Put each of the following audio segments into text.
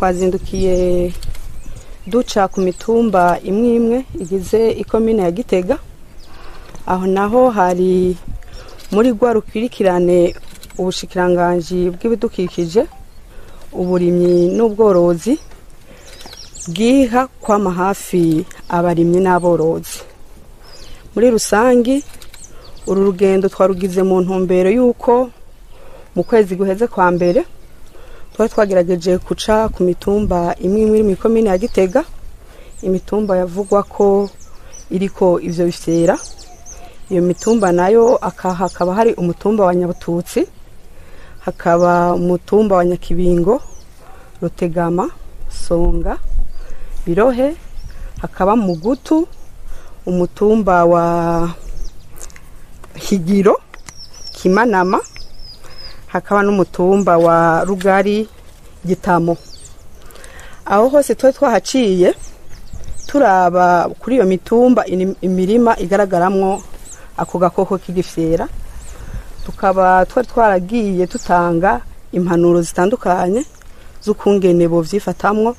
Twazindukiye duca ku mitumba imwe imwe igize ikomine ya Gitega. Aho naho hari muri rwa rukurikirane ubushikiranganji bw'ibidukikije, uburimyi n'ubworozi bwiha kwama hafi abarimyi n'aborozi. Muri rusangi uru rugendo twarugize mu ntumbero y'uko mu kwezi guheze kwa mbere twari twagerageje guca ku mitumba imwe imwe iri mu ikomine ya Gitega, imitumba yavugwa ko iriko ivyo bifyera. Iyo mitumba nayo hakaba hari umutumba wa Nyabututsi, hakaba umutumba wa Nyakibingo, Rutegama, Songa, Birohe, hakaba Mugutu, umutumba wa Higiro, Kimanama, hakaba n'umutumba wa Rugari, Gitamo. Aho hose twari twahaciye turaba kuri iyo mitumba imirima igaragaramwo ako gakoko k'igifyera. Tukaba twari twaragiye tutanga impanuro zitandukanye z'ukungene bovyifatamwo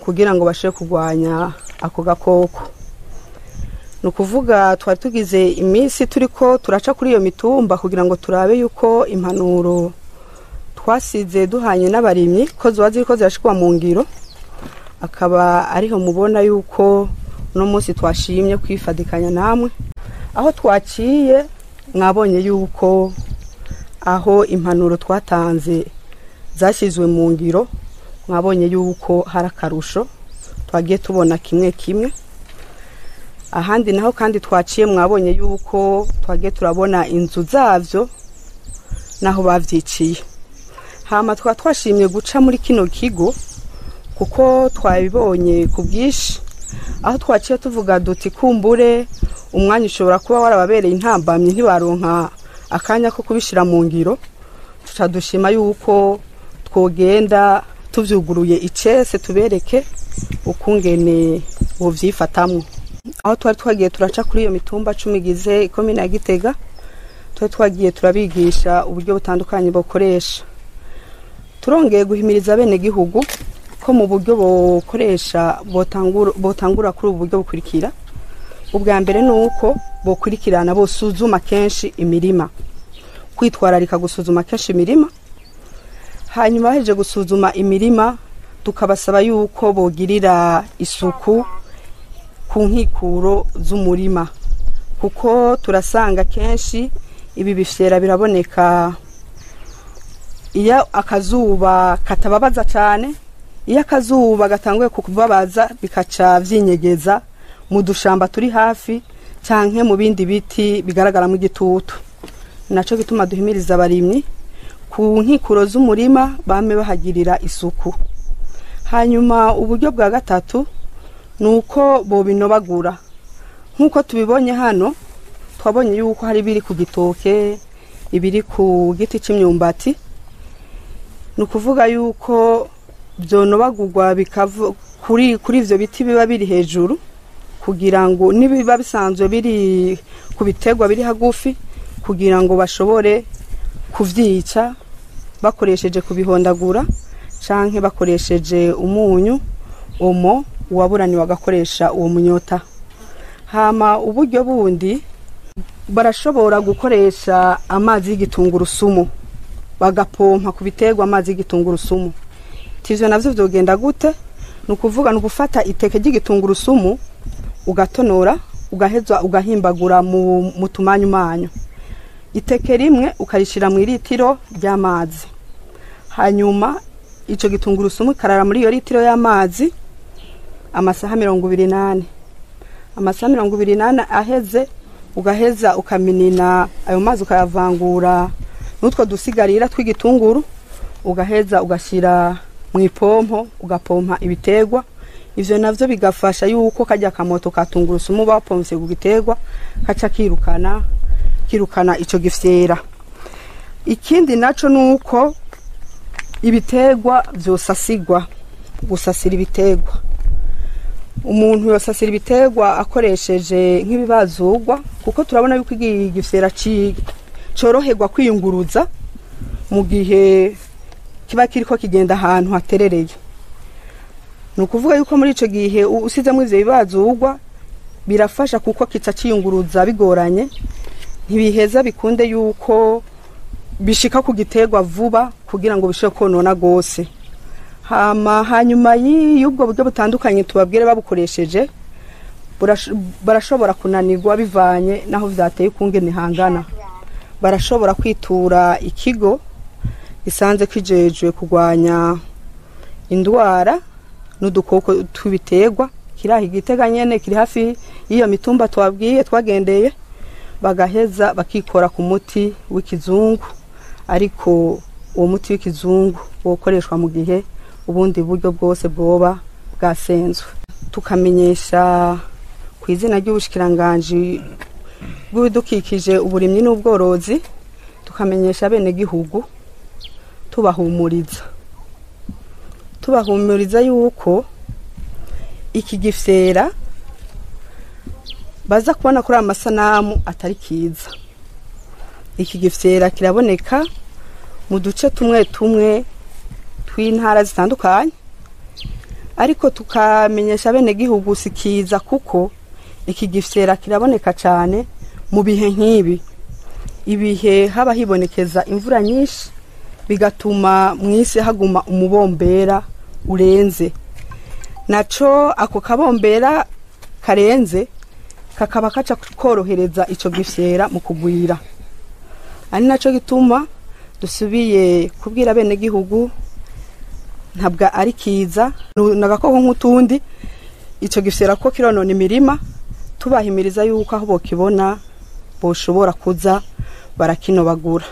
kugira ngo bashobore kurwanya ako gakoko. Ni ukuvuga twari tugize iminsi turiko turaca kuri iyo mitumba kugira ngo turabe yuko impanuro twasize duhanye n'abarimyi ko zoba ziriko zirashirwa mu ngiro. Akaba ariho mubona yuko uno munsi twashimye kwifadikanya namwe. Aho twaciye mwabonye yuko aho impanuro twatanze zashyizwe mu ngiro, mwabonye yuko hari akarusho twagiye tubona kimwe kimwe. Ahandi naho kandi twaciye mwabonye yuko twagiye turabona inzu zavyo naho bavyiciye. Hama tukaba twashimye guca muri kino kigo kuko twabibonye ku bwinshi, aho twaciye tuvuga duti kumbure umwanya ushobora kuba warababereye intambamyi ntibaronka akanya ko kubishira mu ngiro. Tuca dushima yuko twogenda tuvyuguruye icese tubereke ukungene bovyifatamwo. Aho twari twagiye turaca kuri iyo mitumba 10 igize ikomine ya Gitega, twari twagiye turabigisha uburyo butandukanye bokoresha. Turongeye guhimiriza bene gihugu ko mu buryo bokoresha botangura kuri ubu buryo bukurikira. Ubwa mbere nuko bokurikirana bosuzuma kenshi imirima, kwitwararika gusuzuma kenshi imirima. Hanyuma bahejeje gusuzuma imirima tukabasaba yuko bogirira isuku ku nkikuro z'umurima, kuko turasanga kenshi ibi bifyera biraboneka iyo akazuba katababaza cyane. Iyo akazuba gatanguye kubabaza bikaca vyinyegeza mu dushamba turi hafi canke mu bindi biti bigaragara mu gitutu. Naco gituma duhimiriza abarimyi ku nkikuro z'umurima bame bahagirira isuku. Hanyuma uburyo bwa gatatu nuko bobinobagura. Nkuko tubibonye hano, twabonye yuko hari biri ku gitoke, ibiri ku giti c'imyumbati. Nukuvuga yuko byonobagurwa bikava kuri ivyo biti biba biri hejuru, kugira ngo nibiba bisanzwe biri ku biterwa biri hagufi, kugira ngo bashobore kuvyica bakoresheje kubihondagura canke bakoresheje umunyu omo, uwaburaniwe agakoresha uwo munyota. Hama uburyo bundi barashobora gukoresha amazi y'igitungurusumu, bagapompa ku biterwa amazi y'igitungurusumu. Tivyo navyo vyogenda gute? Nukuvuga nugufata iteke ry'igitungurusumu ugatonora, ugahezwa ugahimbagura mu tumanyu manyu. Iteke rimwe ukarishira mu litiro ry'amazi. Hanyuma ico gitungurusumu karara muri iyo litiro y'amazi amasaha 24. Amasaha 24 aheze, ugaheza ukaminina ayo mazi ukayavangura n'utwo dusigarira tw'igitunguru, ugaheza ugashira mu ipompo ugapompa ibiterwa. Ivyo navyo bigafasha yuko kajya kamoto katungurusumu bapomse ku giterwa kaca kirukana ico gifyera. Ikindi naco nuko ibiterwa vyosasigwa, gusasira ibiterwa. Umuntu yosasira ibiterwa akoresheje nk'ibibazugwa, kuko turabona yuko igifyera coroherwa kwiyunguruza mu gihe kiba kiriko kigenda ahantu haterereye. Ni ukuvuga yuko muri ico gihe usizemo ivyo bibazugwa birafasha, kuko kica ciyunguruza bigoranye, ntibiheza bikunde yuko bishika ku giterwa vuba kugira ngo bishobore konona gose. Hama hanyuma y'ubwo buryo butandukanye tubabwire babukoresheje, barashobora kunanirwa bivanye naho vyateye ukungene hangana. Barashobora kwitura ikigo gisanze kijejwe kurwanya indwara n'udukoko tw'ibiterwa kiri aho i Gitega nyene, kiri hafi y'iyo mitumba twabwiye twagendeye, bagaheza bakikora ku muti w'ikizungu. Ariko uwo muti w'ikizungu wokoreshwa mu gihe ubundi buryo bwose bwoba bwasenzwe. Tukamenyesha ku izina ry'ubushikiranganji bw'ibidukikije, uburimyi n'ubworozi, tukamenyesha abenegihugu tubahumuriza yuko iki gifyera baza kubona kuri aya masanamu atari kiza. Iki gifyera kiraboneka mu duce tumwe tumwe tw'intara zitandukanye, ariko tukamenyesha abenegihugu si kiza, kuko iki gifyera kiraboneka cyane mu bihe nk'ibi, ibihe haba hibonekeza imvura nyinshi, bigatuma mu isi haguma umubombera urenze. Naco ako kabombera karenze kakaba kaca korohereza ico gifyera mu kugwira. Ari naco gituma dusubiye kubwira abenegihugu ntabwo ari kiza, n'agakoko nk'utundi. Ico gifyera ko kironona imirima, tubahimiriza yuko aho bokibona boshobora kuza barakinobagura.